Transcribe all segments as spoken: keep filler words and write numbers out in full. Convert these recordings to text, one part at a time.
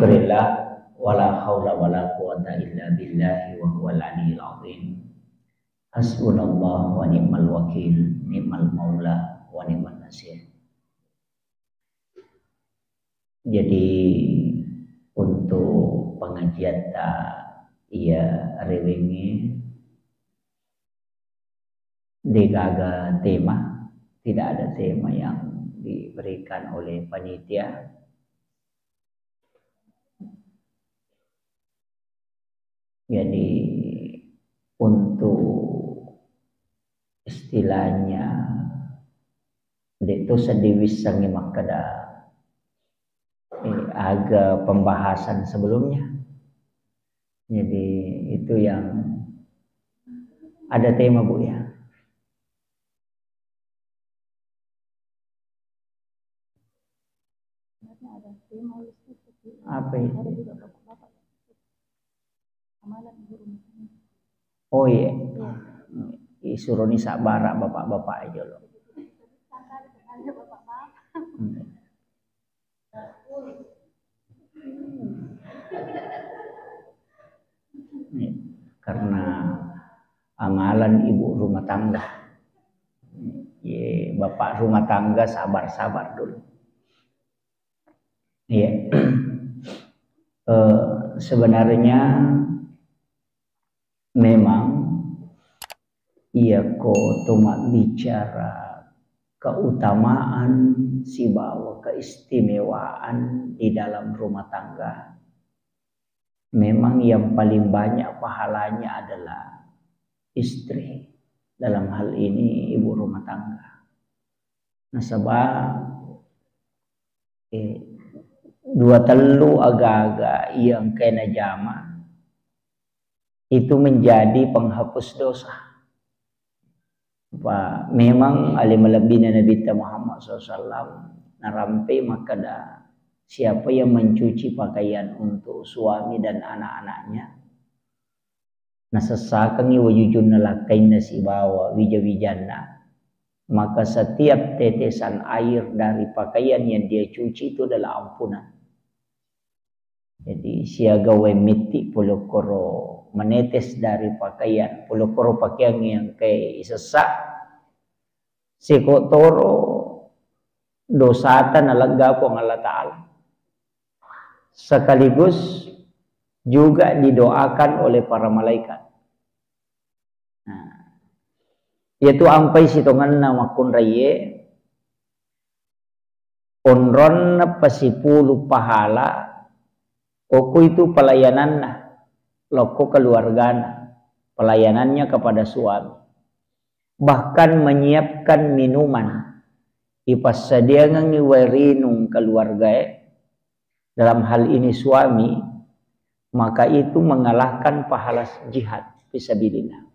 Alhamdulillah, wala haula wala quwata illa billahi wa huwal aliyil azim. Hasbunallah wa ni'mal wakil, ni'mal maula wa ni'man nasir. Jadi, untuk pengajian ta iya rewengi, degaga tema, tidak ada tema yang diberikan oleh panitia. Jadi, untuk istilahnya, de' to seddi wissengngi makkeda, eh, aga pembahasan sebelumnya. Jadi, itu yang ada tema, Bu, ya. Apa itu? Oh iya. Isuroni sabbara bapak-bapak aja lo. Hmm. Iya, karena amalan ibu rumah tangga. Ye, bapak rumah tangga sabar-sabar dulu. Iya. Eh, sebenarnya memang iyako to mabbicara keutamaan sibawa keistimewaan di dalam rumah tangga, memang yang paling banyak pahalanya adalah istri. Dalam hal ini ibu rumah tangga. Nasaba, eh, dua tellu aga-aga iya engkae najama itu menjadi penghapus dosa. Apa memang ale malebbina Nabitta Muhammad sallallahu alaihi wasallam narampe makkeda, siapa yang mencuci pakaian untuk suami dan anak-anaknya, nasessakangngi wajujunna lakkainna sibawa wija-wijanna, maka setiap tetesan air dari pakaian yang dia cuci itu adalah ampunan. Jadi, siaga wae mitti pole okkoro menetes dari pakaian, pole okkoro pakaian yang ke isessa, seko toro dosata nalegga Puang Allah Ta'ala. Sekaligus juga didoakan oleh para malaikat. Nah, yaitu ampai sitongenna makkunraiye, onronna pasipulu pahala, okko itu pelayananna lokko keluargana, pelayanannya kepada suami. Bahkan menyiapkan minuman, ipassadiangengngi wae rinung keluargae, dalam hal ini suami, maka itu mengalahkan pahala jihad fisabilillah.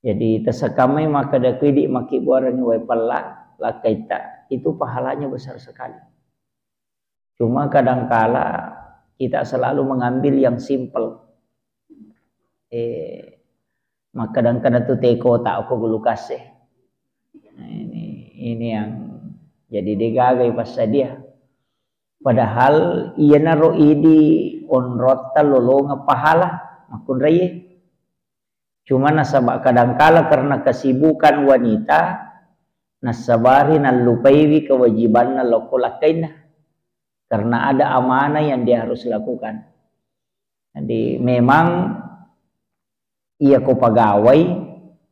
Jadi, tasekkamai makkeda ku idi makkibbuarengngi wae pella, lakkaitta, itu pahalanya besar sekali. Cuma kadangkala kita selalu mengambil yang simple. Eh, makkadang-kadang tu teko tak aku gulu kasih. Nah, ini, ini yang jadi degaga ipassadia. Padahal iyanaro idi onrotta lolongeng pahala makkunraiye. Cuma nasaba kadangkala karena kesibukan wanita, nassabari nallupaiwi kewajibanna lokko lakkainna. Karena ada amanah yang dia harus lakukan. Jadi memang iya ko pegawai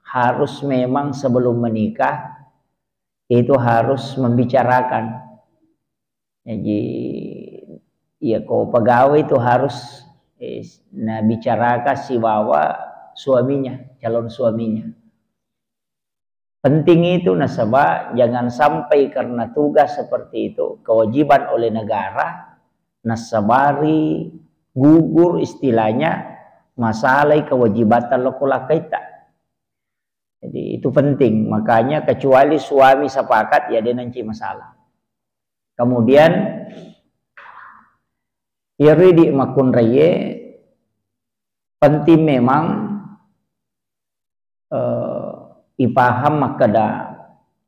harus memang sebelum menikah itu harus membicarakan. Jadi, iya ko pegawai itu harus, eh, nabicarakan sibawa suaminya, calon suaminya. Penting itu nasaba jangan sampai karena tugas seperti itu, kewajiban oleh negara, nasabari gugur istilahnya masalah kewajiban lokko lakkaita. Jadi itu penting, makanya kecuali suami sepakat ya dia nanti masalah. Kemudian iyaro idi makkunraiye penting memang, eh, ipaham makkeda,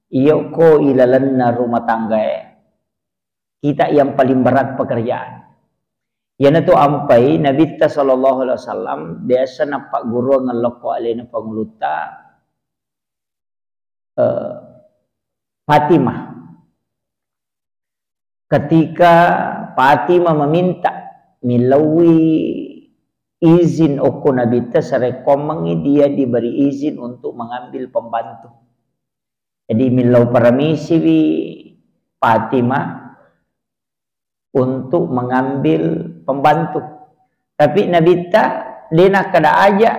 iyokko ilalenna rumah tanggae, kita yang paling berat pekerjaan. Iyanatu ampai Nabitta sallallahu alaihi wasallam biasa nappagguruang lokko alena pangulutta, eh, Fatimah. Ketika Fatimah meminta, millauwi izin okko Nabitta, sarekkoammengngi dia diberi izin untuk mengambil pembantu. Jadi millau permisiwi Fatimah untuk mengambil pembantu. Tapi Nabitta de nakkeda aja.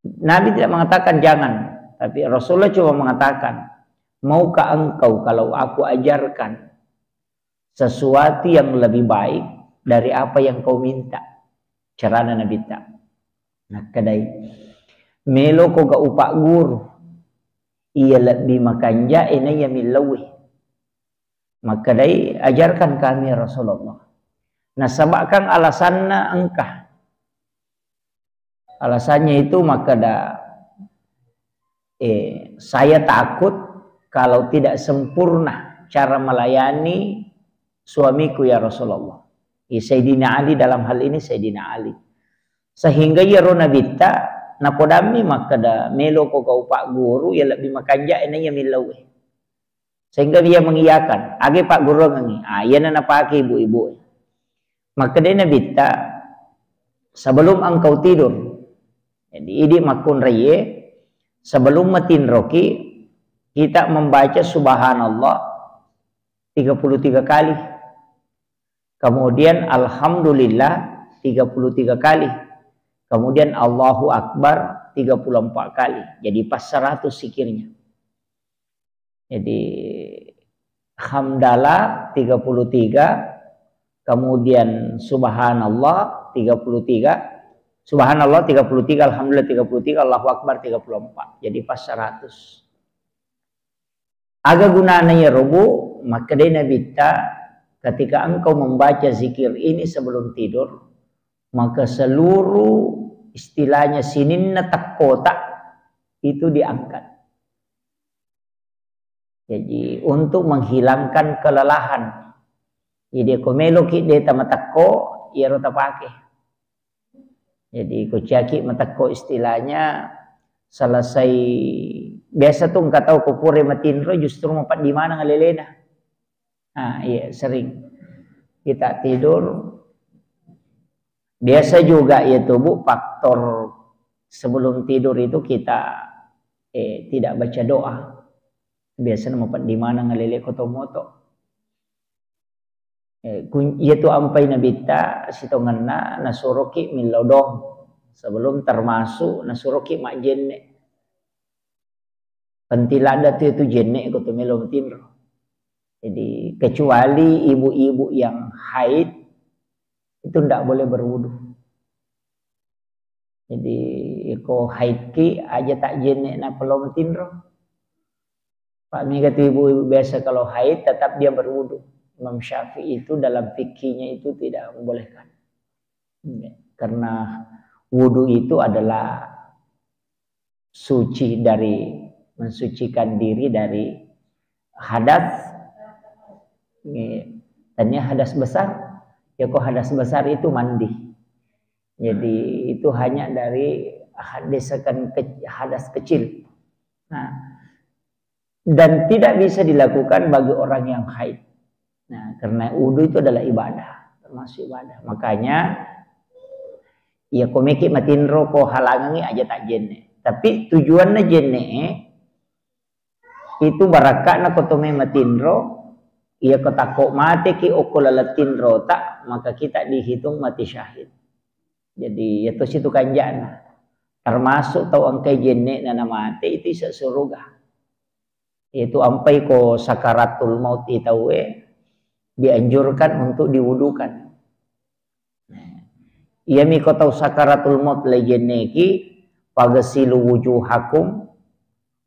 Nabi tidak mengatakan jangan, tapi Rasulullah cuma mengatakan, "Maukah engkau kalau aku ajarkan sesuatu yang lebih baik dari apa yang kau minta?" Carana Nabitta. Nakkedai, "Meloko ga upagguru iya lebbi makanja'e naiya millauwe." Makkedai, "Ajarkan kami ya Rasulullah." Nasabakang alasanna engka. Alasannya itu makkeda, eh, "Saya takut kalau tidak sempurna cara melayani suamiku ya Rasulullah." Eh, Sayyidina Ali dalam hal ini, Sayyidina Ali. Sehingga iyaro Nabitta napodammi makkeda, "Meloko ga upagguru iya lebbi makanja'e naiya millauwe." Sehingga dia mengiyakan, age pagguruangengngi. Ah, iyana napake ibu-ibu. Makkedai Nabitta, "Sebelum engkau tidur." Jadi, idi makkunraiye, sebelum matinroki, kita membaca subhanallah tiga puluh tiga kali. Kemudian alhamdulillah tiga puluh tiga kali. Kemudian Allahu Akbar tiga puluh empat kali. Jadi pas seratus zikirnya. Jadi hamdalah tiga puluh tiga, kemudian subhanallah tiga puluh tiga, subhanallah tiga puluh tiga, alhamdulillah tiga puluh tiga, Allahu Akbar tiga puluh empat. Jadi pas seratus. Aga gunana iyaro, Bu? Makkedai Nabitta, "Ketika engkau membaca zikir ini sebelum tidur, maka seluruh istilahnya sininna tekkota itu diangkat." Jadi untuk menghilangkan kelelahan. Jadi ko meloki de tamatekko, iyaro tapake. Jadi ko ciaki matekko istilahnya selesai, biasa tu engka tau ko pura matinro justru mapaddi maneng alelena. Nah, iya sering kita tidur. Biasa juga ya tubuh faktor sebelum tidur itu kita, eh, tidak baca doa. Biasana mapaddi maneng alele ko to moto. Eh, kun-, iyatu ampai Nabitta sitongenna nasuroki millau doang. Sebelum termasuk nasuroki majjenne. Penting ladda tu itu jenne ko tu melo matinro. Jadi kecuali ibu-ibu yang haid itu ndak boleh berwudu. Jadi ko haid ki aja tak jenne na pelo matinro. Pak mega tu ibu-ibu biasa kalau haid tetap dia berwudu. Imam Syafi'i itu dalam fikihnya itu tidak membolehkan. Karena wudu itu adalah suci dari, mensucikan diri dari hadas. Tanya hadas besar, ya kok hadas besar itu mandi. Jadi itu hanya dari hadas, hadas kecil. Nah, dan tidak bisa dilakukan bagi orang yang haid. Nah, karena wudu itu adalah ibadah, termasuk ibadah. Makanya, ya ko meki matinro ko halangangi aja tak jenne. Tapi tujuannya jenne itu barakka'na ko tome matinro, iya ko takko mate ki okko laleng tinro ta, maka kita dihitung mati syahid. Jadi ya to situ kanjana. Termasuk tau engkai jenne na namate itu isa suruga. Yaitu ampai ko sakaratul maut i tauwe dianjurkan untuk diwudukan. Iyami ko tau sakaratul maut lejenneki, "Fagsilu wujuhakum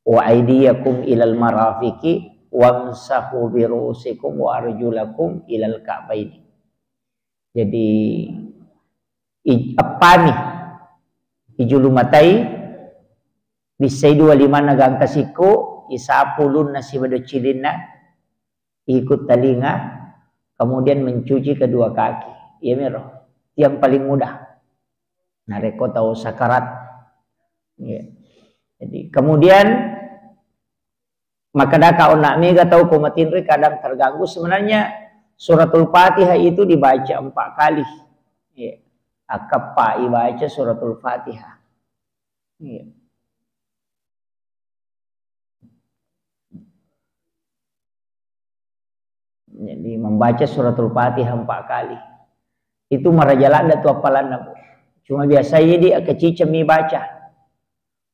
wa aidiyakum ilal marafiqi wamsahu birusikum wa arjulakum ilal ka'baini." Jadi i-, eppani ijulu matai, bissai dua limanna gangka sikku, isapu ulunna sibawa cilinna, ikut talinga, kemudian mencuci kedua kaki. Iya mero. Yang paling mudah. Narekko tau sakarat. Iya. Jadi, kemudian makkedaka onna mega tau ko matinroi kadang terganggu. Sebenarnya Suratul Fatihah itu dibaca empat kali. Iya. Akkeppa ibaca Suratul Fatihah. Iya. Jadi membaca Suratul Fatihah empat kali. Itu maraja ladda tu appalanna, Bu. Cuma biasa idi akaciceng mi baca.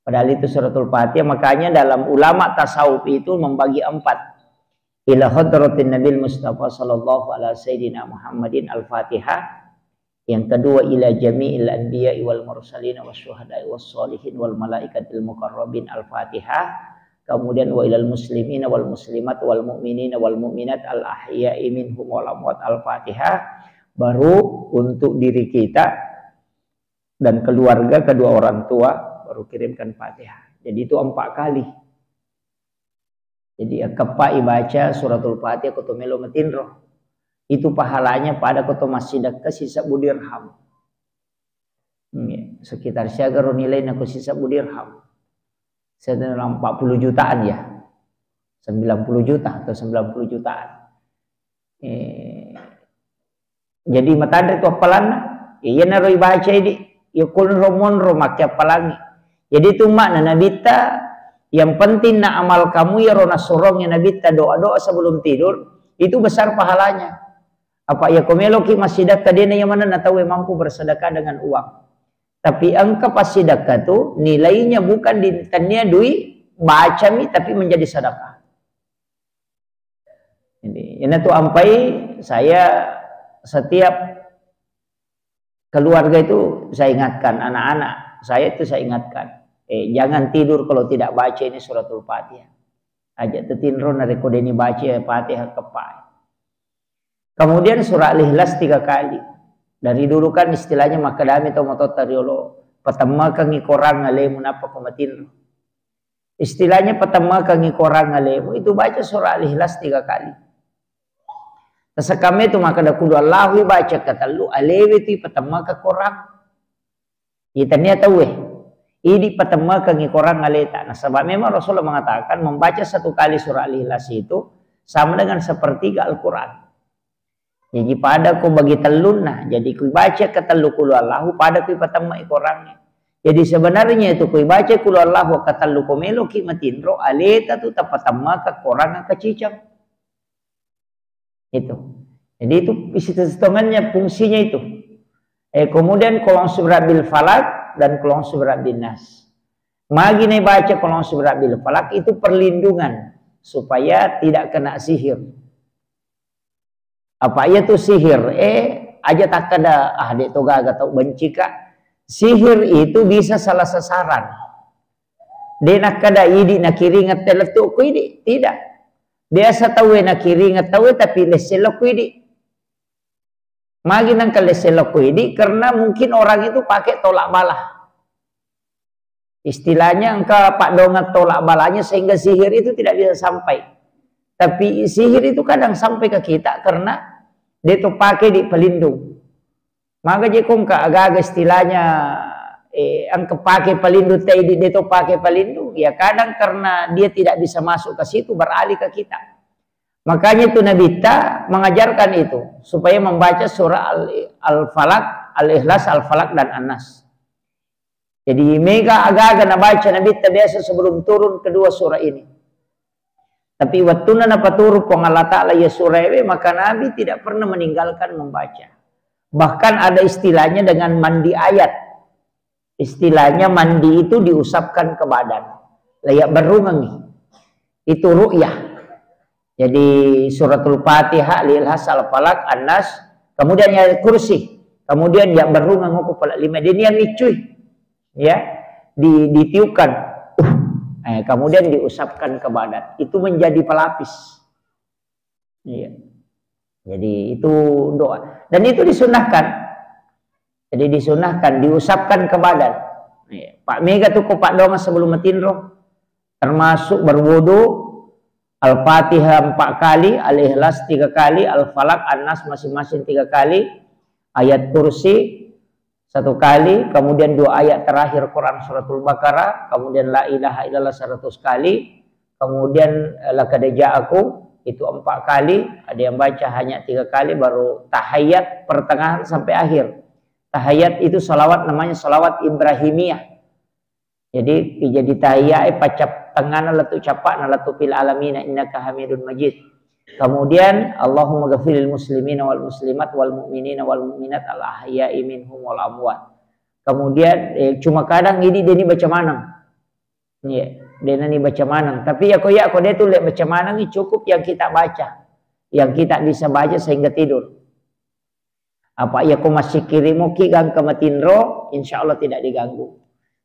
Padahal itu Suratul Fatihah, makanya dalam ulama tasawuf itu membagi empat. Ila hadratin Nabil Mustafa sallallahu ala sayyidina Muhammadin al-Fatihah. Yang kedua, ila jami'il anbiya wal mursalin was syuhada was sholihin wal malaikatil muqarrabin al-Fatihah. Kemudian wa ilal muslimina wal muslimat wal mu'minina wal mu'minat al ahya'i minhum wal amwat al-Fatihah. Baru untuk diri kita dan keluarga kedua orang tua baru kirimkan Fatihah. Jadi itu empat kali. Jadi akkeppa ibaca Suratul Fatihah ko to melo matinro. Itu pahalanya pada ko to massidekka sisebbu dirham. Nggih, sekitar siaga ro nilaina ko sisebbu dirham. Sekitar empat puluh jutaan ya. Sembilan puluh juta atau sembilan puluh jutaan. Eh, jadi matanre tu appalanna. Iyanaro ibaca idi. Yakun romonro makke appalangi. Jadi itu makna Nabitta, yang penting na amal kamu ya ro nasorong ya Nabitta doa-doa sebelum tidur, itu besar pahalanya. Apa ya ko meloki massidekka dena yang mana na tau mampu bersedekah dengan uang. Tapi engka passidekka tu nilainya bukan di tania dui bacami tapi menjadi sedekah. Jadi, ini tu ampai saya setiap keluarga itu saya ingatkan, anak-anak saya itu saya ingatkan, eh, jangan tidur kalau tidak baca ini Suratul Fatihah. Aja tetinro narekko deni baca Fatihah kepai. Kemudian surah Al-Ikhlas tiga kali. Dari dulu kan istilahnya makkedami tau matotta riolo, patemmakengi korang alemu nappa ko matinro. Istilahnya patemmakengi korang alemu itu baca surah Al-Ikhlas tiga kali. Tasakame tu makkeda kulu Allahu baca katellu alewe tu patemmakeng korang. Itania tauwe. Idi patemmakengi korang aleta. Nasaba memang Rasulullah mengatakan membaca satu kali surah Al-Ikhlas itu sama dengan sepertiga Al-Quran. Jadi pada ko bagi tellunna. Jadi ku baca katellu kulu Allahu pada ku patemma korangnge. Jadi sebenarnya itu ku baca kulu Allahu katellu ko meloki matinro aleta tu tapatemma ke korang kacicang. Itu. Jadi itu isi sitongannya fungsinya itu. Eh, kemudian kolong surat bil falak dan kolong surat bin nas. Magi nih baca kolong surat bil falak itu perlindungan supaya tidak kena sihir. Apa iya tu sihir? Eh, aja takkada, ah, dek to gaga tau benci ka. Sihir itu bisa salah sasaran. De nakkada idi nakiringeng telettu ku idi, tidak. Biasa tauwe nakiringeng tauwe tapi lesselo ku idi. Magi nangka lesselo ku idi karena mungkin orang itu pakai tolak bala. Istilahnya engka paddongeng tolak balanya sehingga sihir itu tidak bisa sampai. Tapi sihir itu kadang sampai ke kita karena dia tu pakai di pelindung. Maka je ko engka aga-aga istilahnya, eh, engka pakai pelindung tadi dia tu pakai pelindung, ya kadang karena dia tidak bisa masuk ke situ beralih ke kita. Makanya itu Nabi ta mengajarkan itu supaya membaca surah Al- Al-Falaq, Al-Ikhlas, Al-Falaq dan An-Nas. Jadi mega aga-aga nabaca Nabitta biasa sebelum turun kedua surah ini. Tapi waktu napa turun Puang Allah Ta'ala ya surah ewe, maka Nabi tidak pernah meninggalkan membaca. Bahkan ada istilahnya dengan mandi ayat. Istilahnya mandi itu diusapkan ke badan. Layak berungangi. Itu ru'yah. Jadi suratul Fatihah, Al-Ikhlas, Al-Falaq, An-Nas, kemudian ayat kursi, kemudian yang berungang hukum pala lima dia nian micui, ya, di, ditiupkan, eh, kemudian diusapkan ke badan, itu menjadi pelapis. Iya. Jadi itu doa dan itu disunahkan. Jadi disunahkan diusapkan ke badan. Iya. Pak mega tuh kok Pak doang sebelum metinro. Termasuk berwudu, Al-Fatihah empat kali, Al-Ikhlas tiga kali, Al-Falaq, An-Nas masing-masing tiga kali, Ayat Kursi satu kali, kemudian dua ayat terakhir Quran Suratul Baqarah, kemudian La ilaha illallah seratus kali, kemudian, eh, Laqad Ja'akum itu empat kali, ada yang baca hanya tiga kali, baru tahiyat pertengahan sampai akhir. Tahiyat itu salawat, namanya salawat Ibrahimiyah. Jadi, jadi tahiyat, eh, pacap tengahna lettu cappa'na, lettu fil alamina innaka hamidun majid. Kemudian, Allahumma ghafiril muslimina wal muslimat wal mu'minina wal mu'minat al ahya'i minhum wal amwat. Kemudian, eh, cuma kadang ini dia ni baca maneng. Iya, dia ni baca maneng. Tapi ya ko ya ko dia tuh baca maneng, cukup yang kita baca. Yang kita bisa baca sehingga tidur. Apa iya ko massikirimu ki gangka matinro, insya Allah tidak diganggu.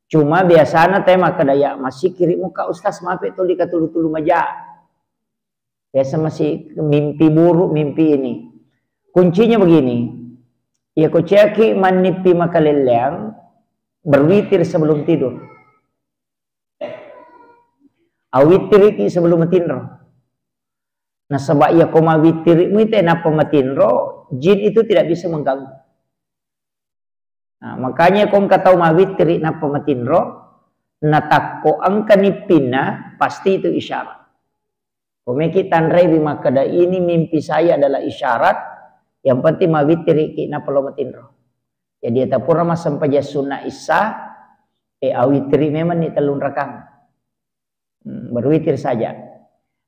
Cuma biasanya teh makkeda ya massikirimu ka ustaz, mape tuli ka tulu-tulu maja. Biasa masih mimpi buruk, mimpi ini. Kuncinya begini, iya ko ciaki mannipi makalelleang, berwitir sebelum tidur. Awittiriki sebelum matinro. Nasaba iya ko mawittirimu ite nappa matinro, jin itu tidak bisa mengganggu. Nah, makanya ko engka tau mawittiri nappa matinro, natakko engka nippinna, pasti itu isyarat. Ko meki tanrewi makkeda ini mimpi saya adalah isyarat, yang penting mawittiriki nappa lo matinro. Jadi, tapura massempajang sunna issa, eh, awittiri memang ni tellung rakang. Hmm, berwitir saja.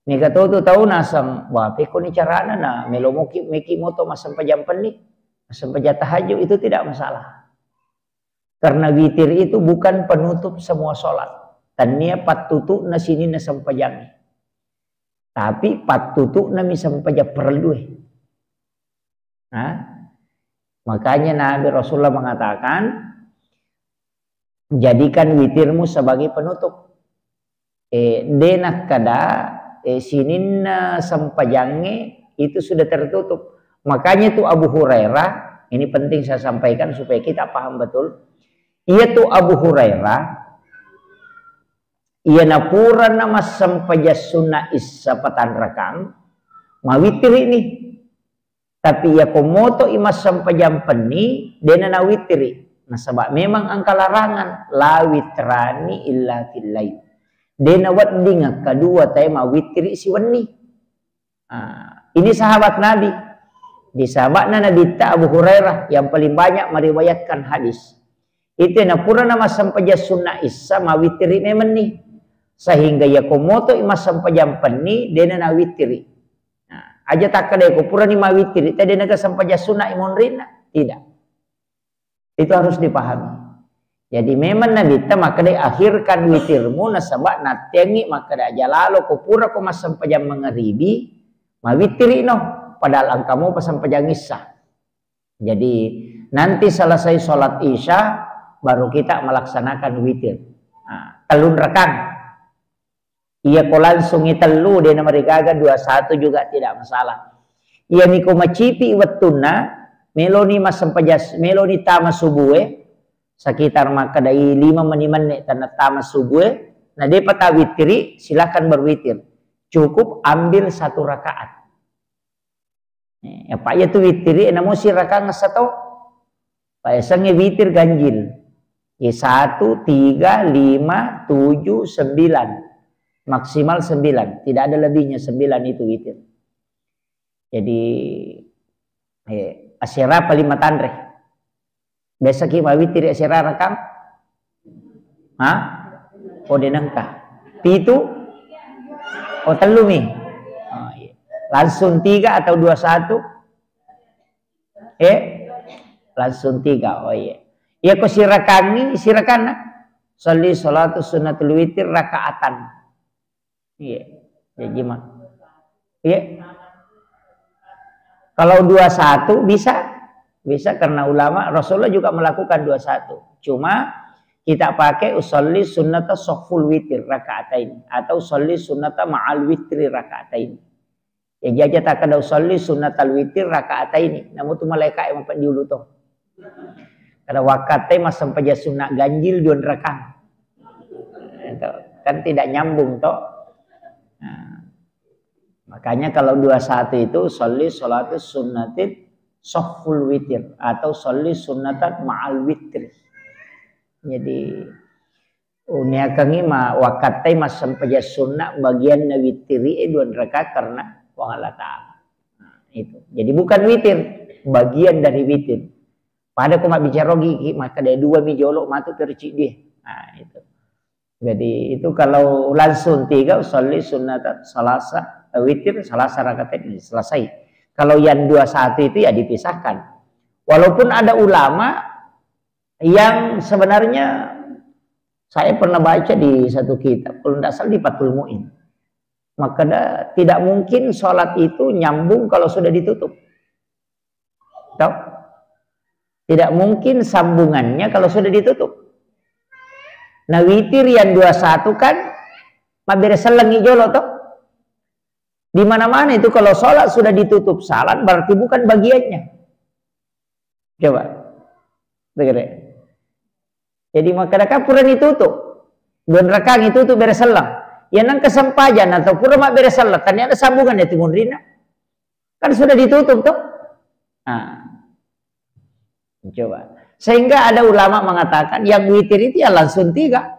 Mega to tu tau naseng, wah, pekko ni carana na melo moki, meki moto massempajang penni, massempajang tahajud, itu tidak masalah. Karena witir itu bukan penutup semua sholat. Tania pattutu'na sininna sempajangnge. Tapi pattutu'na mi sempajang perlu eh. Nah, makanya Nabi Rasulullah mengatakan, jadikan witirmu sebagai penutup. Eh, de nakkeda, eh, sininna sempajangnge itu sudah tertutup. Makanya tuh Abu Hurairah, ini penting saya sampaikan supaya kita paham betul. Iya tuh Abu Hurairah, iya napurana massempajang sunna issa patanrakang, mawitiri ni. Tapi iya ko moto i massempajang penni, dena nawitiri. Nasaba memang engka larangan, la witrani illa fil lail. Dena wedding kedua tae mawitiri siwenni. Ah, ini sahabat Nabi. Di sahabatna Nabitta Abu Hurairah yang paling banyak meriwayatkan hadis. Itu napurana massempajang sunna issa mawitiri memang ni. Sehingga iya ko moto i massempajang penni, dena nawitiri. Nah, aja takkeda ko purani mawitiri, tadi naga sempajang sunna i monrinna. Tidak. Itu harus dipahami. Jadi memang Nabitta makkeda akhirkan witirmu nasaba natteangngi makkeda aja lalo ko pura ko massempajang mangaribi, mawitiri no, padahal engka mopa sempajang issa. Jadi nanti selesai sholat isya baru kita melaksanakan witir. Nah, tellung rakang. Iya ko langsung i tellu, dena marigaga dua satu juga tidak masalah. Iya mi ko macipi wettunna, meloni massempajang, meloni tama subue, sekitar makkedai lima meni menne tanna tama subue, na depa tawitiri, silakan berwitir. Cukup ambil satu rakaat. Eh, apa iya tu witiri, namo sirakang sato. Payasengnge witir ganjil. Eh, satu, tiga, lima, tujuh, sembilan. Maksimal sembilan. Tidak ada lebihnya, sembilan itu witir. Jadi, eh, asera paling matanre. Biasa ki mawitiri asera rakang? Hah? Oh, denengka. Pitu? Oh, tellu mi. Oh, iya. Langsung tiga atau dua satu? Eh? Langsung tiga. Oh, iya. Iya, ko sirakangi, sirakanna. Salli salatu sunnatul witir rakaatan. Iya. Jadi mah. Iya. Kalau dua satu bisa, bisa karena ulama Rasulullah juga melakukan dua satu. Cuma kita pakai usolli sunnata sohful witir rakaatain atau usolli sunnata ma'al witri rakaatain. Ya jaja tak ada usolli sunnatal witir rakaatain. Namun tu malaikat yang empat dulu tuh. Kada wakkatte massempajang sunna ganjil dua rakang. Itu kan tidak nyambung toh. Nah, makanya kalau dua satu itu sholli sholatu sunnatin sofful witir atau sholli sunnatan ma'al witri. Jadi, uniakangi ma-, wakattai massempajang sunna bagianna witiri e dua raka karena Puang Allah Ta'ala. Nah, itu. Jadi bukan witir, bagian dari witir. Pada ko mabbicara ogi ki, maka ada dua mi jolo matu perci dia. Nah, itu. Jadi itu kalau langsung tiga, usalli sunnatan salasa, eh, witir salasa rakaat ini selesai. Kalau yang dua satu itu ya dipisahkan. Walaupun ada ulama yang sebenarnya saya pernah baca di satu kitab, kalau tidak salah di Fathul Muin. Maka da-, tidak mungkin sholat itu nyambung kalau sudah ditutup. Toh? Tidak mungkin sambungannya kalau sudah ditutup. Nah, witir yang dua satu kan mabbere sellengi jolo toh. Di mana-mana itu kalau sholat sudah ditutup salat berarti bukan bagiannya. Coba. Dengar ya. Jadi makkadaka purani tutup. Dua rakaat itu tutup bere selleng. Ya nang kesempatan atau pura mabbere selleng, tania ada sambungan itu munrina. Kan sudah ditutup tuh. Nah. Coba. Sehingga ada ulama mengatakan yang witir itu ya langsung tiga.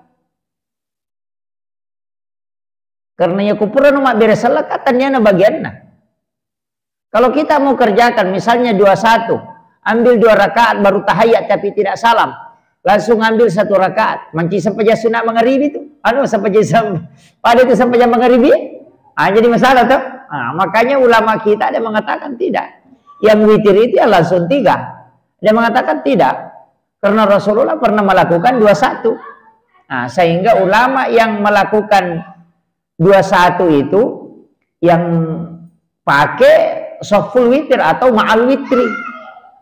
Karena ya kupurano mabbere selleng, kan taniana bagianna. Kalau kita mau kerjakan misalnya dua satu, ambil dua rakaat baru tahiyat tapi tidak salam, langsung ambil satu rakaat, manci sempajang sunat mangaribi itu, anu sempajang sam-, pada itu sempajang mangaribi, ah, jadi masalah tuh. Nah, makanya ulama kita ada mengatakan tidak, yang witir itu ya langsung tiga, ada mengatakan tidak, karena Rasulullah pernah melakukan dua satu. Nah, sehingga ulama yang melakukan dua satu itu yang pakai sofful witir atau ma'al witri,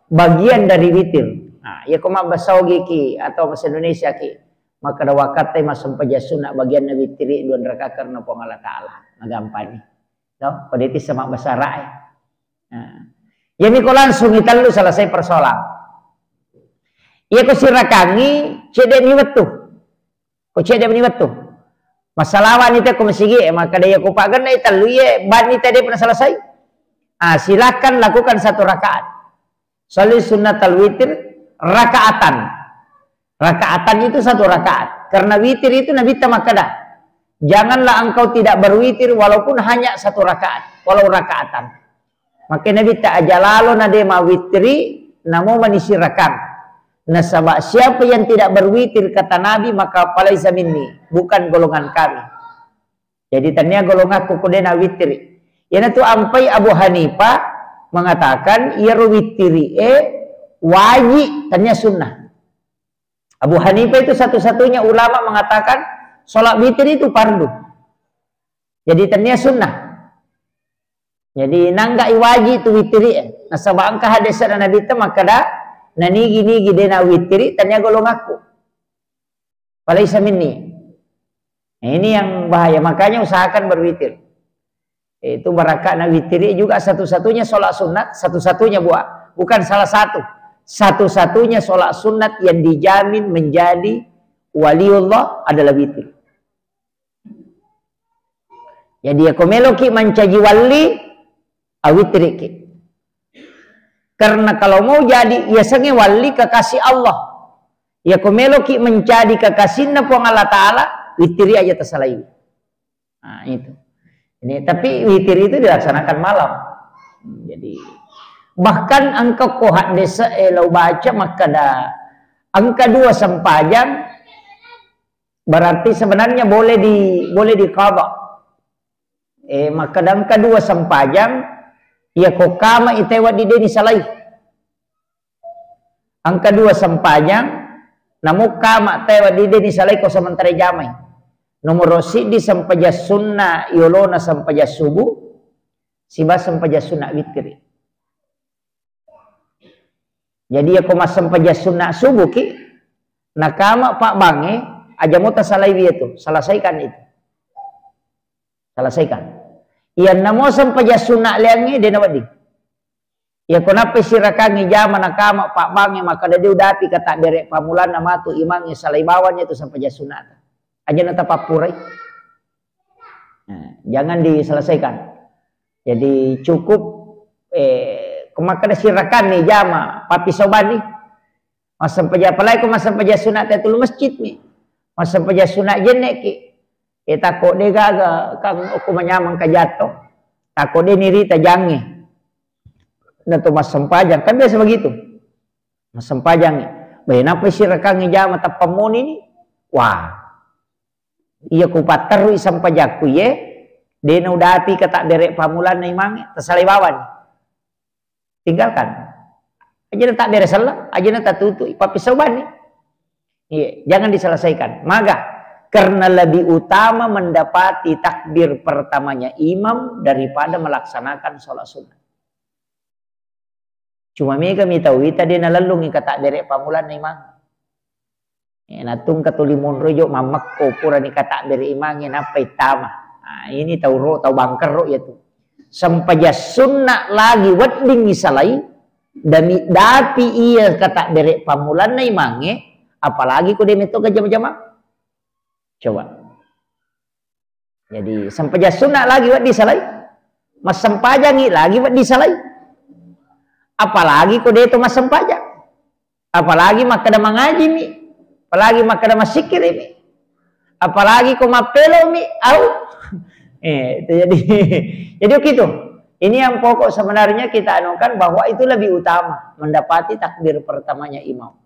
bagian dari witir. Nah, ya ko mabbasa ogi ki atau bahasa Indonesia ki, maka ada wakatnya mas sempajang sunat bagian witir dua rakaat karena Puang Allah Ta'ala. Nah, gampang nih. Toh, pada itu sama bahasa Arab. Nah. Jadi ko langsung itellu selesai persoalan. Iya ko sirakangi cedde ni wettu. Ko cedde ni wettu. Masalawani te ko masigi, eh, maka dia ko pagenna itellu iye, bani tadi pernah selesai. Ah, silakan lakukan satu rakaat. Sholli sunnatal witir rakaatan. Rakaatan itu satu rakaat. Karena witir itu Nabi ta makkada, "Janganlah engkau tidak berwitir walaupun hanya satu rakaat, walau rakaatan." Maka Nabi ta aja lalo na de mawitiri, namo manisi rakang. Nasaba siapa yang tidak berwitir, kata Nabi, maka falaisa minni, bukan golongan kami. Jadi tania golongakku ko de nawitiri. Iyanatu ampai Abu Hanifah mengatakan iyaro witiri e waji, tania sunnah. Abu Hanifah itu satu-satunya ulama mengatakan sholat witir itu fardu. Jadi tania sunnah. Jadi nangga iwaji tu witiri e. Nasaba engka hadis ada Nabi ta makkada, nanigi-nigi de nawitiri tania golongakku. Falaisa minni. Nah, ini yang bahaya. Makanya usahakan berwitir. Itu barakakna witir juga satu-satunya sholat sunat, satu-satunya buat. Bukan salah satu. Satu-satunya sholat sunat yang dijamin menjadi waliullah adalah witir. Jadi ya ko meloki mancaji wali, awitiriki. Karena kalau mau jadi, ya senge wali kekasih Allah. Ya ko meloki menjadi kekasihna Puang Allah Ta'ala, witiri aja tersalai. Nah, itu. Ini, tapi witir itu dilaksanakan malam. Jadi, bahkan engka ko hadis e lau baca makkada engka dua sempajang, berarti sebenarnya boleh di, boleh diqadha. Eh, makkada engka dua sempajang, iya ko kama itewa di deni salai. Engka dua sempajang, namo kama tewa di deni salai ko sementara jamai. Nomoro siddi sempajang sunna yolona sempajang subuh, siba sempajang sunna witiri. Jadi ya ko massempajang sunna subuh ki, nakama pabbange, aja mo tasalai wiye tu, selesaikan itu. Selesaikan. Iya namo sempajang sunna leangnge de nawedding. Iya ko nappai sirakangngi jama nakama pabbangnge, maka de udapi kata bere pamulanna matu imangnge salai bawang itu sempajang sunnata. Aja natapappurai. Nah, jangan diselesaikan. Jadi cukup, eh, Ko makkeda sirakanni jama, pappisobani. Massempajang, apalagi ko massempajang sunat tahiyatul masjid mi. Massempajang sunat jenne ki. E, tako de gaga, kan okko manyameng ka jatto. Tako de nirita jange. Na to massempajang, kan biasa begitu. Massempajang. Bae, napa sirakangi jama tappa moni ni? Wah. Iya ku patterui sempajakku ye, de na udapi ka tabbere pammulanna imangnge, tasalai bawani. Tinggalkan. Aja na tabbere selleng, aja na tatutu, pappisobani. Iya, jangan diselesaikan. Maga, karena lebih utama mendapati takbir pertamanya imam daripada melaksanakan sholat sunnah. Cuma mega mi tau ita de nalellungi ka tabbere pammulanna imang. Eh, natungka tuli monro jo mammekko purani ka tabbere imangnge nappa ittama. Nah, ini tau ro, tau bangkerro ya tu. Sempajang sunna lagi wedding isalai, dami dapi iya ka tabbere pammulanna imangnge, apalagi ko de metto ka jama-jama. Coba. Jadi, sempajang sunna lagi wedding salai. Massempajangi lagi wedding salai. Apalagi ko deto massempajang. Apalagi makkeda mangaji mi. Apalagi makkeda massikkiri mi. Apalagi ko mappelo mi, au. Eh, itu jadi, jadi begitu. Ini yang pokok sebenarnya kita anukan bahwa itu lebih utama mendapati takbir pertamanya imam.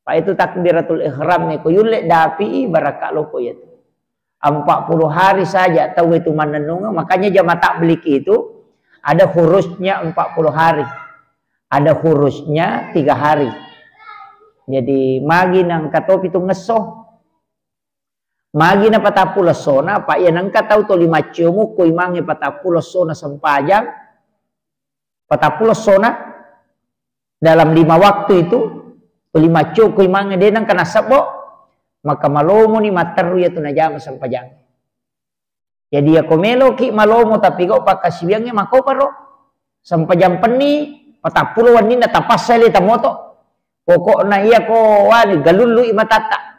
Pa itu takbiratul ihram ni ko yulle dapi i barakka loko ya tu. Empat puluh hari saja tau itu mannennungeng, makanya jama tablik itu ada khususnya empat puluh hari. Ada khususnya tiga hari. Jadi magi nangka topi tu ngesso. Magi na patappulo essona, pa iya nengka tau toli maccio mukko imangnge patappulo essona sempajang, patappulo essona dalam lima waktu itu, toli maccio ko imangnge de nengka nasebbo, maka malomoni matteru iya tu najama sempajang. Jadi iya ko meloki malomo tapi gau pakkasiwiangnge makoparo. Sempajang penni, patappulo wenninna tapassa aleta moto. Pokokna iya ko wani galullu i matatta.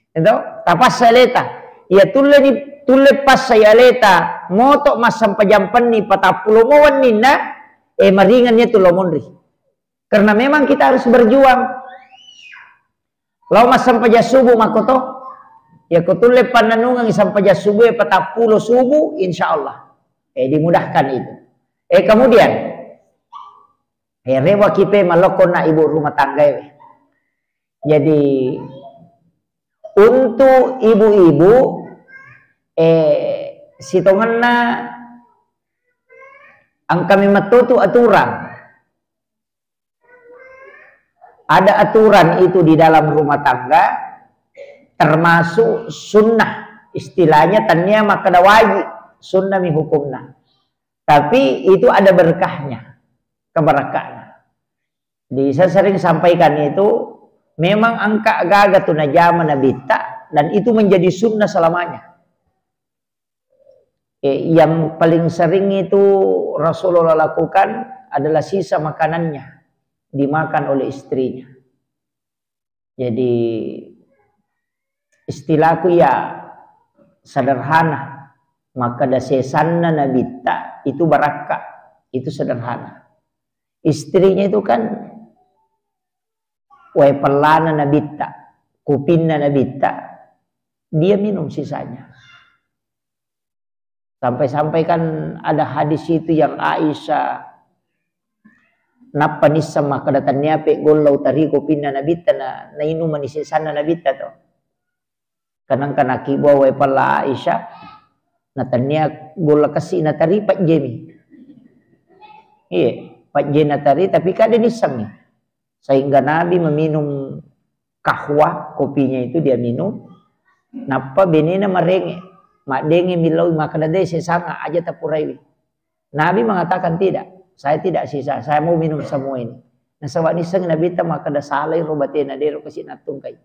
Itu, tapassa aleta. Iya tulle ni, tulle passai aleta moto massempajang penni patappulo mo wenninna, eh, maringan iya tu lo monri. Karena memang kita harus berjuang. Lao massempajang subuh makkoto. Iya ko tulle pannanungengi sempajang subuh e patappulo subuh, insya Allah. Eh, dimudahkan itu. Eh, kemudian, eh, rewaki pe malokko na ibu rumah tangga e. Jadi, untuk ibu-ibu, eh, sitongenna engka memang totu aturan. Ada aturan itu di dalam rumah tangga, termasuk sunnah. Istilahnya tania makkeda wajib, sunnah mi hukumna. Tapi itu ada berkahnya, keberkahannya. Di, saya sering sampaikan itu, memang engka gaga tu najama nabitta, dan itu menjadi sunnah selamanya. Eh, yang paling sering itu Rasulullah lakukan adalah sisa makanannya dimakan oleh istrinya. Jadi, istilahku ya sederhana, makkeda sesanna nabitta itu barakka, itu sederhana. Istrinya itu kan wae pellana nabitta, kupinna nabitta, dia minum sisanya. Sampai-sampai kan ada hadis itu yang Aisyah nappa nisseng makkeda tania pe golla utari kopinna nabitta na, nainumani sesanna nabitta to. Kanang kana kibua wae pella Aisyah, na tania golla kessi natari pajjemi. Iya, pajje natari tapi kade nissengi. Sehingga Nabi meminum kahwa, kopinya itu dia minum. Nappa benena marenge, maddenge millau makkeda de sesanga aja tapuraiwi. Nabi mengatakan tidak, saya tidak sisa, saya mau minum semua ini. Nasaba nisseng Nabi ta makkeda salai ro batena dero kasi nattungkai.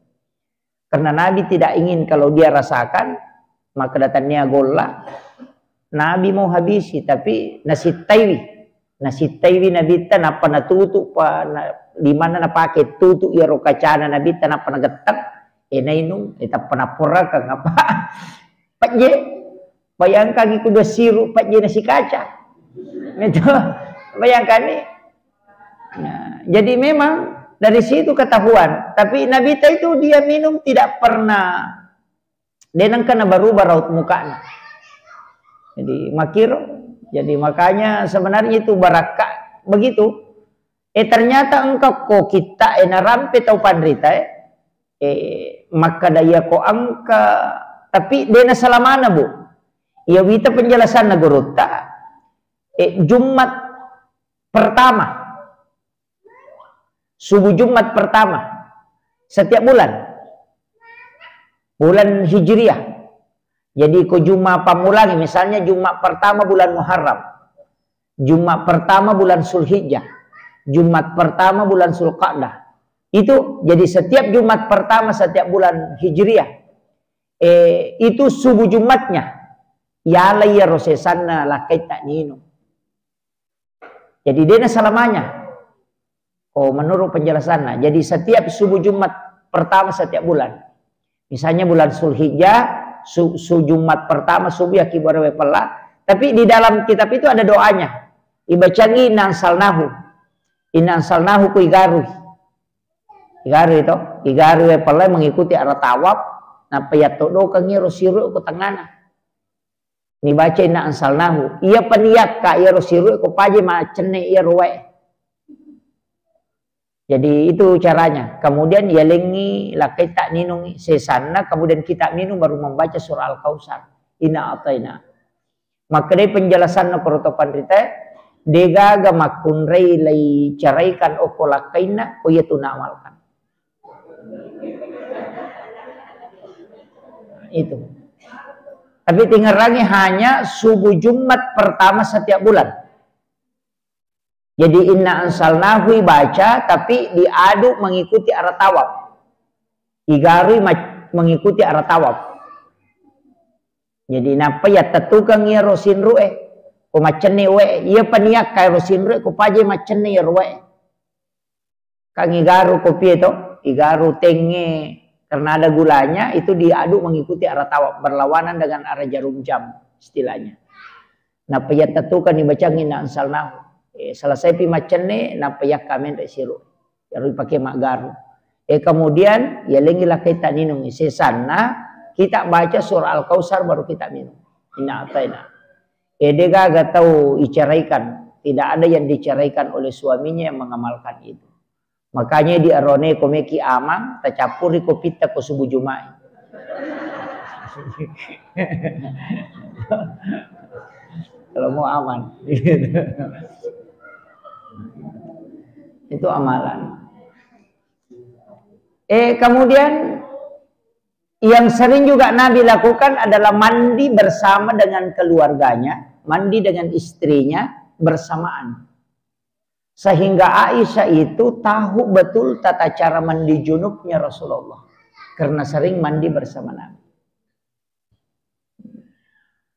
Karena Nabi tidak ingin kalau dia rasakan, makkeda tania golla, Nabi mau habisi, tapi nasittaiwi. Nasittaiwi Nabitta, nappa natutu pa, na, di mana napake tutu iyaro kacana Nabitta, nappa nagettang, eh, nainung, eh, tappa napporakang apa? Pajje, bayangkan iku dua siru pajje nasi kaca. Itu, bayangkan ni, Nah, jadi memang dari situ ketahuan. Tapi Nabi ta itu dia minum tidak pernah, de nengka nabaruba raut mukana. Jadi makkiro, jadi makanya sebenarnya itu barakka begitu. Eh, ternyata engka ko kita, eh, narampe tau panrita, eh, eh, makkada iya ko engka, tapi de nasalamana, Bu. Iya wita penjelasanna gurutta, eh, Jumat pertama, subuh Jumat pertama setiap bulan, bulan Hijriah. Jadi ko Jumat pammulangi, misalnya Jumat pertama bulan Muharram, Jumat pertama bulan Zulhijjah, Jumat pertama bulan Zulqa'dah. Itu jadi setiap Jumat pertama setiap bulan Hijriah, eh, itu subuh Jumatnya. Yala iyaro sesanna lakkai ta ninung. Jadi de nasalamanya. Oh, menurut penjelasannya. Jadi setiap subuh Jumat pertama setiap bulan. Misalnya bulan Zulhijjah, su, su Jumat pertama subuh ya kibore wae pella. Tapi di dalam kitab itu ada doanya. Ibacangi inna anzalnahu. Inna anzalnahu ku igarui. Igarui to. Igarui wae pella mengikuti arah tawaf. Nappa yattodokengngi ro siru ku tengana. Nibaca inna anzalnahu. Iya paniyakka iyaro siru ko paje macenne iyaro wae. Jadi itu caranya. Kemudian yalengngi lakkai ta ninungi sesanna, kemudian kita minum baru membaca surah Al-Kautsar. Inna ataina. Makkedai penjelasanna koroto panrita, degaga makkunrai lai caraikan okko lakkainna, ko iya tu naamalkan. Itu. Tapi tingerangi hanya subuh Jumat pertama setiap bulan. Jadi inna anzalnahu ibaca, tapi diadu mengikuti arah tawaf. Igarui ma, mengikuti arah tawaf. Jadi nappa yattetukeng iyaro sinru e, ko macenne wae. Iya paniyakka iyaro sinru e, ko paje macenne iyaro wae. Kan igaru kopi to, igaru tenge karena ada gulanya, itu diadu mengikuti arah tawaf, berlawanan dengan arah jarum jam istilahnya. Nappa yattetukeng ibacang inna anzalnahu. Eh, selesai pi macenne, nappa yakka menre siru. Baru dipakai maggaru. Eh, kemudian yalengi lakkai ta ninungi. Sesanna kita baca surah Al-Kautsar baru kita minum. Inna ataina. Eh, degaga tau iceraikan. Tidak ada yang diceraikan oleh suaminya yang mengamalkan itu. Makanya di arone ko meki amang, tacappuri kopitta ko subuh Jumat. Kalau mau aman. Itu amalan. Eh, kemudian yang sering juga Nabi lakukan adalah mandi bersama dengan keluarganya, mandi dengan istrinya bersamaan. Sehingga Aisyah itu tahu betul tata cara mandi junubnya Rasulullah. Karena sering mandi bersama Nabi.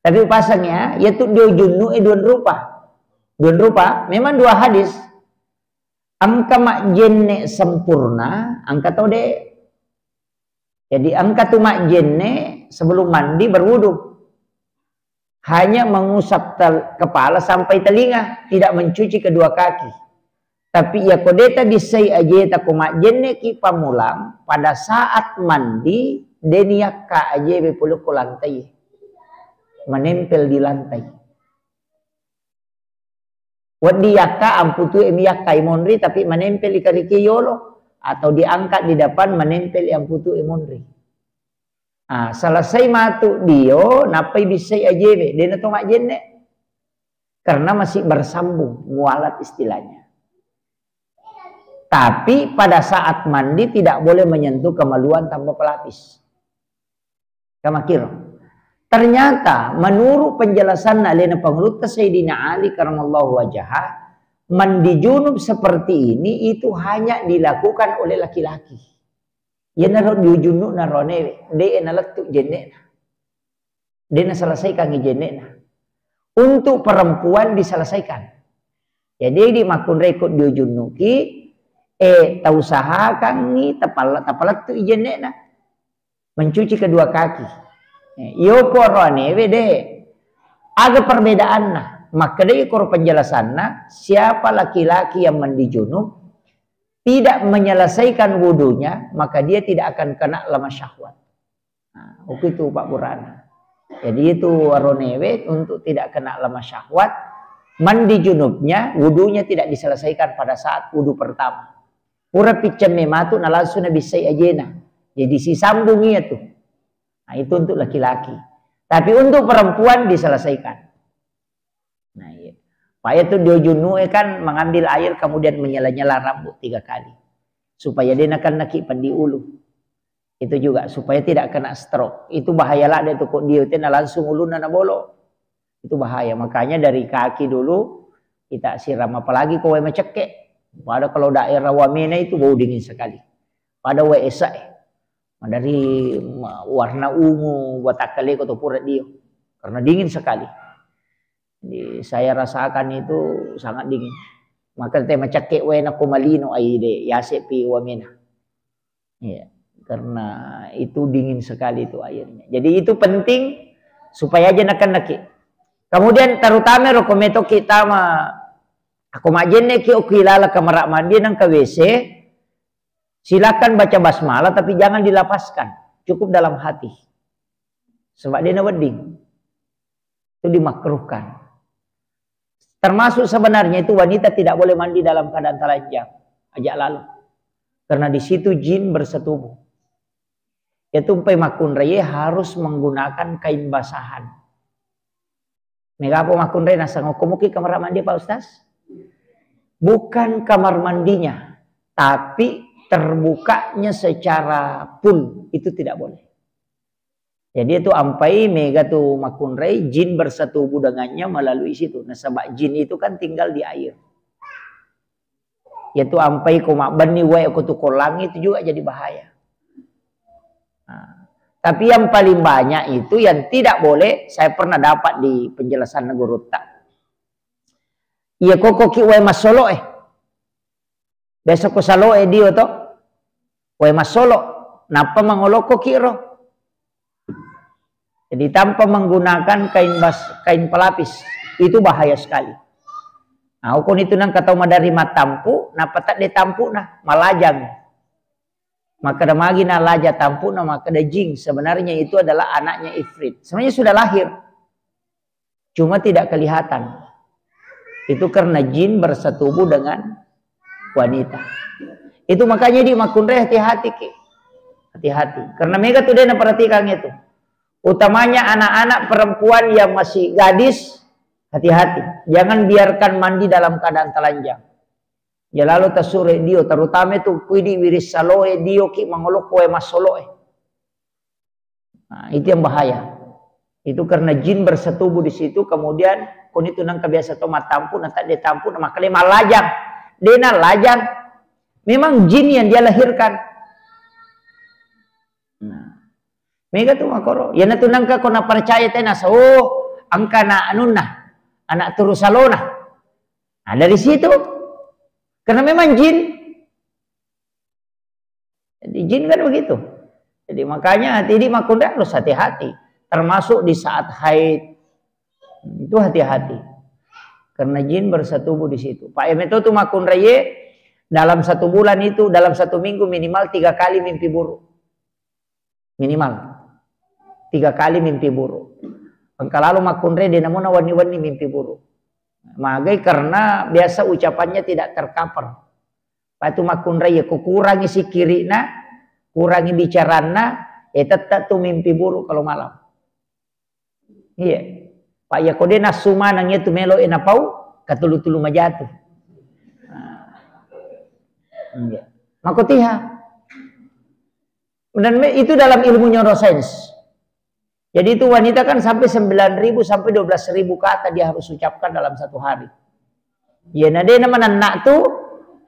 Tapi pasang ya, ya tu dia junub eh dua rupa. Dua rupa, memang dua hadis. Engka majjenne sempurna, engka to de. Jadi engka tu majjenne sebelum mandi berwudu. Hanya mengusap tel, kepala sampai telinga, tidak mencuci kedua kaki. Tapi iya ko de tabissai ajeta ko majjenneki pamulang, pada saat mandi, de niyakka ajewe pole ko lantai. Menempel di lantai. Wedding yakka amputue miyakkai monri, tapi menempel i kariki yolo, atau diangkat di depan, menempel i amputue monri. Ah, selesai matu dio, nappai bissai ajewe, dena to majjenne. Karena masih bersambung, mualat istilahnya. Tapi pada saat mandi tidak boleh menyentuh kemaluan tanpa pelapis. Kamakiro. Ternyata menurut penjelasan alena pangulutta Sayyidina Ali karamallahu wajhah, mandi junub seperti ini itu hanya dilakukan oleh laki-laki. Iyanaro dio junnu naronewe, de nalettu jennena. De naselesaikan jennena. Untuk perempuan diselesaikan. Jadi di makkunrai ko dio junnuki, eh, tausahakangngi tapal-, tapalettu jennena. Mencuci kedua kaki. Eh, iyo poroanewe de. Aga perbedaanna? Makkedai koro penjelasanna, siapa laki-laki yang mandi junub tidak menyelesaikan wudunya, maka dia tidak akan kena lemah syahwat. Nah, itu Pak Burana. Jadi itu aronewe untuk tidak kena lemah syahwat, mandi junubnya, wudunya tidak diselesaikan pada saat wudu pertama. Pura picceng mematu na langsung nabissai ajena. Jadi sisambung iya tuh. Nah, itu untuk laki-laki. Tapi untuk perempuan diselesaikan. Nah, iya. Pak, itu dio junub kan mengambil air kemudian menyela-nyela rambut tiga kali. Supaya dia nakennaki pendi ulu. Itu juga supaya tidak kena stroke. Itu bahaya lah dia tuh kok dio tena langsung ulunna nabolo. Itu bahaya. Makanya dari kaki dulu kita siram, apalagi ko wae macekke. Pada kalau daerah Wamena itu bau dingin sekali. Pada wae esa eh. Dari ma-, warna ungu, watakkaleko to pura dio. Karena dingin sekali. Jadi saya rasakan itu sangat dingin. Maka te macekke wae nako malino ai de, yasepi Wamena. Iya, karena itu dingin sekali itu airnya. Jadi itu penting supaya aja nakennaki. Kemudian terutama ro ko metoki tama, ako majenneki okki lala kamar mandi nangka W C, silakan baca basmalah tapi jangan dilafazkan. Cukup dalam hati. Sebab dia wedding. Itu dimakruhkan. Termasuk sebenarnya itu wanita tidak boleh mandi dalam keadaan telanjang. Ajak lalu. Karena di situ jin bersetubuh. Itu empai makkunraie harus menggunakan kain basahan. Mega apa makkunrai nasang okkomuki kamar mandi, Pak Ustaz? Bukan kamar mandinya, tapi terbukanya secara full, itu tidak boleh. Jadi itu ampai mega tu makkunrai, jin bersetubuh dengannya melalui situ. Nasaba jin itu kan tinggal di air. Yaitu ampai ko mabbenni wae ko tu ko langit itu juga jadi bahaya. Nah, tapi yang paling banyak itu yang tidak boleh, saya pernah dapat di penjelasan gurutta. Iya koko ki wae massolo eh. Biasa ko salo eh dio to. Wae massolo. Nappa mangoloko ki ro. Jadi tanpa menggunakan kain bas-, kain pelapis, itu bahaya sekali. Nah, ukun itu nang katau madari matampu, napa tak ditampu nah, malajang. Maka ada magi na laja tampu na, maka ada jing. Sebenarnya itu adalah anaknya ifrit. Sebenarnya sudah lahir. Cuma tidak kelihatan. Itu karena jin bersetubuh dengan wanita. Itu makanya di makkunrai hati-hati ki. Hati-hati. Karena mega tu dia perhatikan itu. Utamanya anak-anak perempuan yang masih gadis, hati-hati. Jangan biarkan mandi dalam keadaan telanjang. Jalalo tasure dio, terutama tu kuidi wiris saloe dio ki mangolokko wae massoloe. Nah, itu yang bahaya. Itu karena jin bersetubuh di situ, kemudian kon itu nang kebiasa to matampu, na tak ditampu, na makale malajang. Dena lajang. Memang jin yang dia lahirkan. Nah, mega tu makoro. Yana tu nangka ko na percaya tena sa, oh, angka na anunna, anak turu salona. Nah, dari situ. Karena memang jin. Jadi jin kan begitu. Jadi makanya hati-hati makkunrai harus hati-hati. Termasuk di saat haid. Itu hati-hati. Karena jin bersetubuh di situ. Pak Emeto tu makkunrai dalam satu bulan itu, dalam satu minggu minimal tiga kali mimpi buruk. Minimal. Tiga kali mimpi buruk. Engka lalo makkunrai de namona wenni-wenni mimpi buruk. Magai karena biasa ucapannya tidak tercover. Patu makkunrai ya, ku kurangi sikirina, kurangi bicaranna, eh tetap tu mimpi buruk kalau malam. Iya. Pak ya kode nasu manang ya tu melo e napau, katulu-tulu majatu. Nah. Iya. Makotiha. Dan me-, itu dalam ilmu neuroscience. Jadi itu wanita kan sampai sembilan ribu sampai dua belas ribu kata dia harus ucapkan dalam satu hari. Iya na de na mananna tu,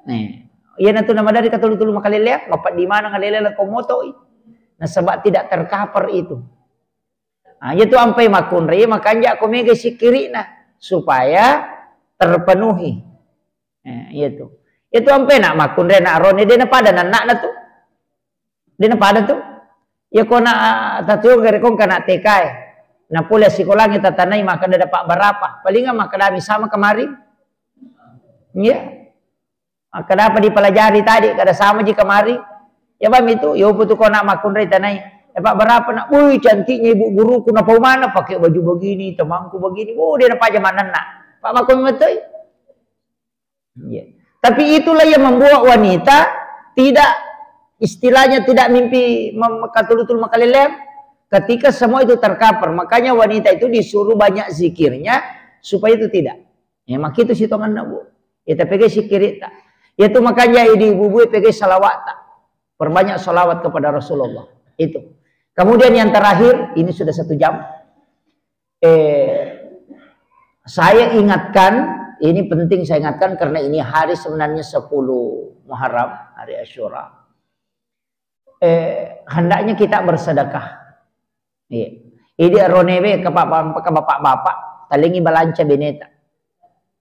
nih. Iya na tu nama dari katulu-tulu makalelea, bapak di mana ngalele la komotoi. Nah, sebab tidak tercover itu. Nah, iya tu ampai makkunrai, makanja ko mega sikirina supaya terpenuhi. Eh, iya tu. Itu ampai nak makkunrai nak rone de na pada nanna na tu. De na pada tu. Ya ko na, ah, tatuo gare ko kana T K e. Napole sikolangnge tatanai, makkeda dapat berapa? Palingan makkedami sama kemarin. Iya. Makkeda apa dipelajari tadi? Kada sama ji kemarin. Ya bang itu, yopo tu kona makkunrai tanai. Dapat berapa nak? Woi, cantiknya ibu guruku, napau mana pakai baju begini, temanku begini. Oh, dia napaja manenna. Pak makun metoi. Iya. Tapi itulah yang membuat wanita tidak, istilahnya tidak mimpi mem-, katulutul makaleleang. Ketika semua itu tercover, makanya wanita itu disuruh banyak zikirnya supaya itu tidak. Ya, maka itu sitonganna, Bu. Ya, tapi ke sikirita. Ya, itu makanya di ibu-ibu pegai salawat tak. Perbanyak salawat kepada Rasulullah. Itu. Kemudian yang terakhir, ini sudah satu jam. Eh, saya ingatkan, ini penting saya ingatkan karena ini hari sebenarnya sepuluh Muharram, hari Asyura. Eh, hendaknya kita bersedekah. Iya. Idi aronewe ke bapak-bapak, talengi balanca beneta.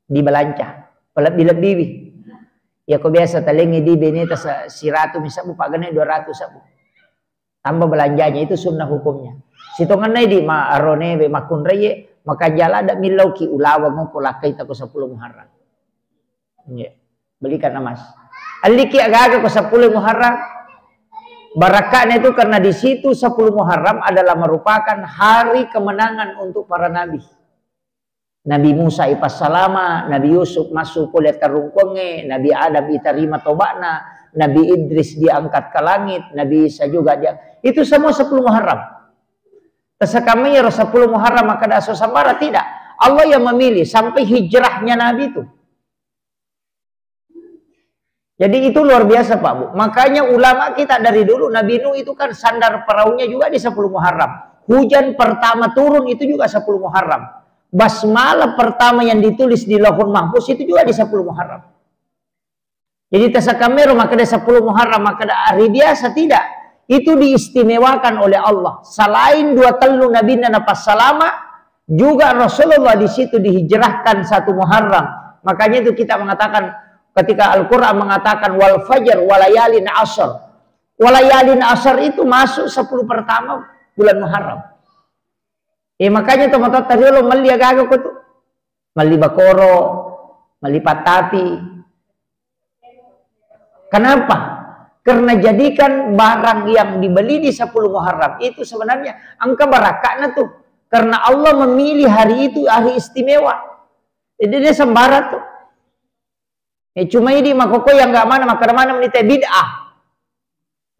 Dibalanca. Pelebbi-lebbiwi. Ya, ko biasa talengi di beneta se-, siratu misal, Bu, pagane dua ratus, Bu. Tambah belanjanya, itu sunnah hukumnya. Sitongenna di ma-, aronewe makkunraie, makajala ada millau ki ulaweng ko lakkai tako sepuluh Muharram. Iya. Belikan emas. Alliki agaga ko sepuluh Muharram. Barakka'na itu karena di situ sepuluh Muharram adalah merupakan hari kemenangan untuk para nabi. Nabi Musa ipassalama, Nabi Yusuf masuk kuliah tarungkuangnge, Nabi Adam itarima toba'na, Nabi Idris diangkat ke langit, Nabi Isa juga dia. Itu semua sepuluh Muharram. Tesakamai ro sepuluh Muharram maka daso sambara, tidak. Allah yang memilih sampai hijrahnya Nabi itu. Jadi itu luar biasa, Pak, Bu. Makanya ulama kita dari dulu, Nabi Nuh itu kan sandar perahunya juga di sepuluh Muharram. Hujan pertama turun itu juga sepuluh Muharram. Basmalah pertama yang ditulis di Lauhul Mahfuz itu juga di sepuluh Muharram. Jadi tasakamero makkeda sepuluh Muharram, makkeda hari biasa, tidak. Itu diistimewakan oleh Allah. Selain dua tellu nabinna napassalama, juga Rasulullah di situ dihijrahkan satu Muharram. Makanya itu kita mengatakan, ketika Al-Quran mengatakan, "Wal fajr, walayalin asr." Walayalin asr itu masuk sepuluh pertama bulan Muharram. Eh, makanya to matotta riolo melli agaga ko tu. Melli bakoro, melli pattapi. Kenapa? Karena jadikan barang yang dibeli di sepuluh Muharram itu sebenarnya engka barakka'na tu. Karena Allah memilih hari itu hari istimewa. Jadi dia sembarang tu. Eh, cuma idi makkokkoe yang nggak mana, makkeda mana menita bid'ah.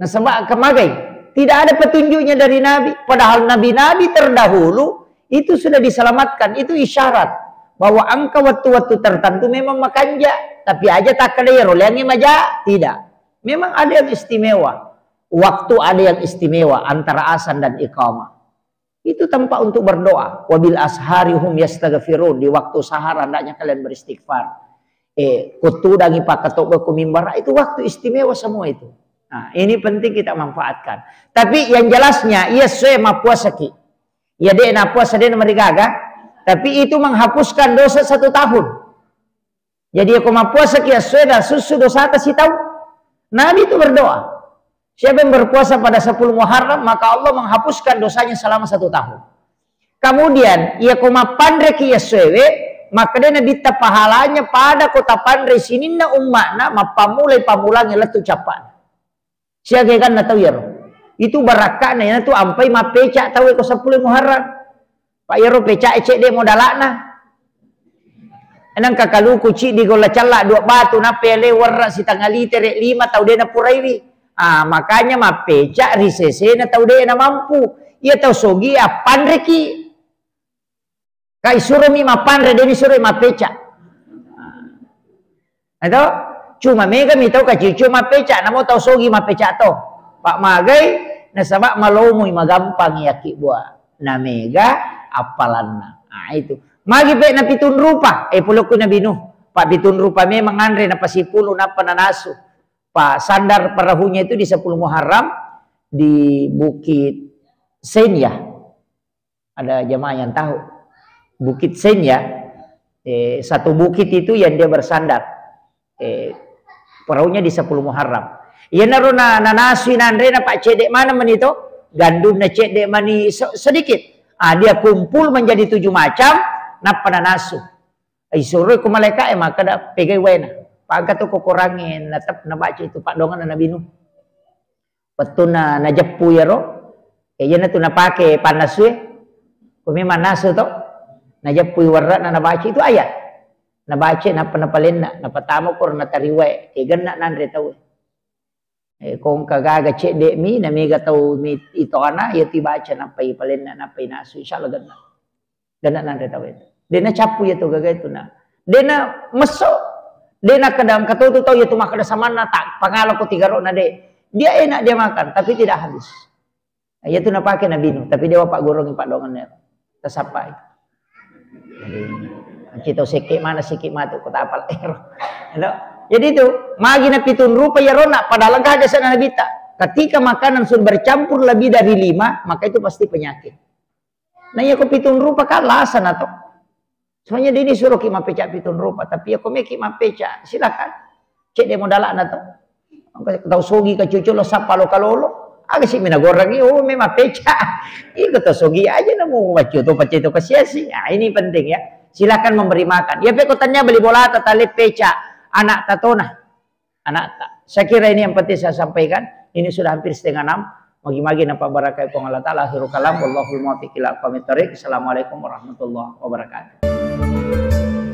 Nasaba kemagai, tidak ada petunjuknya dari Nabi. Padahal nabi-nabi terdahulu itu sudah diselamatkan. Itu isyarat bahwa engka wettu-wettu tertentu memang makanja. Tapi aja takkeda iyaro leangnge maja, tidak. Memang ada yang istimewa. Waktu ada yang istimewa antara azan dan iqamah. Itu tempat untuk berdoa. "Wabil ashari hum yastaghfirun." Di waktu sahar hendaknya kalian beristighfar. Eh, kutudangi pakkatobba ku mimbar, itu waktu istimewa semua itu. Nah, ini penting kita manfaatkan. Tapi yang jelasnya, iya sesuai mappuasaki. Iya de' napuasa de' namarigaga, tapi itu menghapuskan dosa satu tahun. Jadi, ko mappuasaki essoe, susu dosata sitaung. Nabi itu berdoa, "Siapa yang berpuasa pada sepuluh Muharram, maka Allah menghapuskan dosanya selama satu tahun." Kemudian, iya ko mappanreki essoewe, makkeda Nabitta, "Pahalanya pada ko tapanre sininna umma'na, mappammulai pammulangnge lettu cappa'na." Siaga eganna tau iyaro. Itu barakka'na iyanatu ampai mappeca tau ko seppulo Muharram. Pak, iyaro peca e cedde modala'na. Nangka kaluku ciddi golla calla dua batu, nappa ele werra sitanga litere lima tau de napuraiwi. Ah, makanya mappeca ri sesena tau de namampu. Iya tau sogi appanreki. Kai suromi mappanre, deni suroi mappeca. Eto? Cuma mega mi tau kacicu mappeca, namo tau sogi mappeca to. Pak magai, nasaba malomoi magampang yakki bua. Na mega appalanna. Nah, itu. Magi pe na pitung rupa, eh, pulokku Nabi Nuh. Pak pitung rupa memang anre napasipulu nappa nanasu. Pak sandar perahunya itu di sepuluh Muharram di Bukit Senya. Ada jamaah yang tahu Bukit Senya, eh, satu bukit itu yang dia bersandar. Eh, perahunya di sepuluh Muharram. Iyanaro na, nanasui nanrena, Pak, cedde mana mani to? Gandumna cedde mani se-, sedikit. Ah, dia kumpul menjadi tujuh macam, nappa nanasu. Isuroi ko malaika e, makkeda, pegai waena. Paga tu kokorangnge natep nabaca itu paddoangenna Nabi Nuh. Wettunna najeppu iyaro, e, iyana tu napake pannasue. Ko memang nasu to, najeppui werre'na nabaca itu ayat. Nabaca nappa napalenna, napatama ko natariwae, e, genna nanre tau. E, ko engka gaga cedde'mi, namega tau mi itoana, iya tu ibaca nappa ipalenna, nappa inasu, insya Allah genna. Genna nanre tau itu. De' nacappu iya tu gaga itu na. De' na messo, de' nakkeda engka to tu tau iya tu makkeda samanna tak pangala ko tigaro'na de'. Dia enak dia makan, tapi tidak habis. Iya tu napake Nabi Nuh, tapi de' wapagguruangngi paddoangenna. Tasappai. Jadi, cito sekke mana sikit matu kota apal ero. Elo. Jadi itu, magi na pitung rupa iyarona, padahal engka hadis Nabi ta. Ketika makanan sudah bercampur lebih dari lima, maka itu pasti penyakit. Nah, iya ko pitung rupa kan lasana to. Soalnya de' disuruh ki mappeca pitung rupa, tapi iya ko meki mappeca, silakan. Cedde modalana to. Engka tau sogi ka cucu lo sappa lo kalolo, aga si mina goreng, oh, memang peca. Iko tau sogi aja namu bacu to pacce to kasiasi. Nah, ini penting ya. Silakan memberi makan. Ya pe ko tanya beli bola ta tale peca anak tatona. Anak ta. Saya kira ini yang penting saya sampaikan. Ini sudah hampir setengah enam. Magi-magi nampa barakai Puang Allah Ta'ala. Akhirul kalam. Wallahul muwaffiq ila aqwamit thariq. Assalamualaikum warahmatullahi wabarakatuh.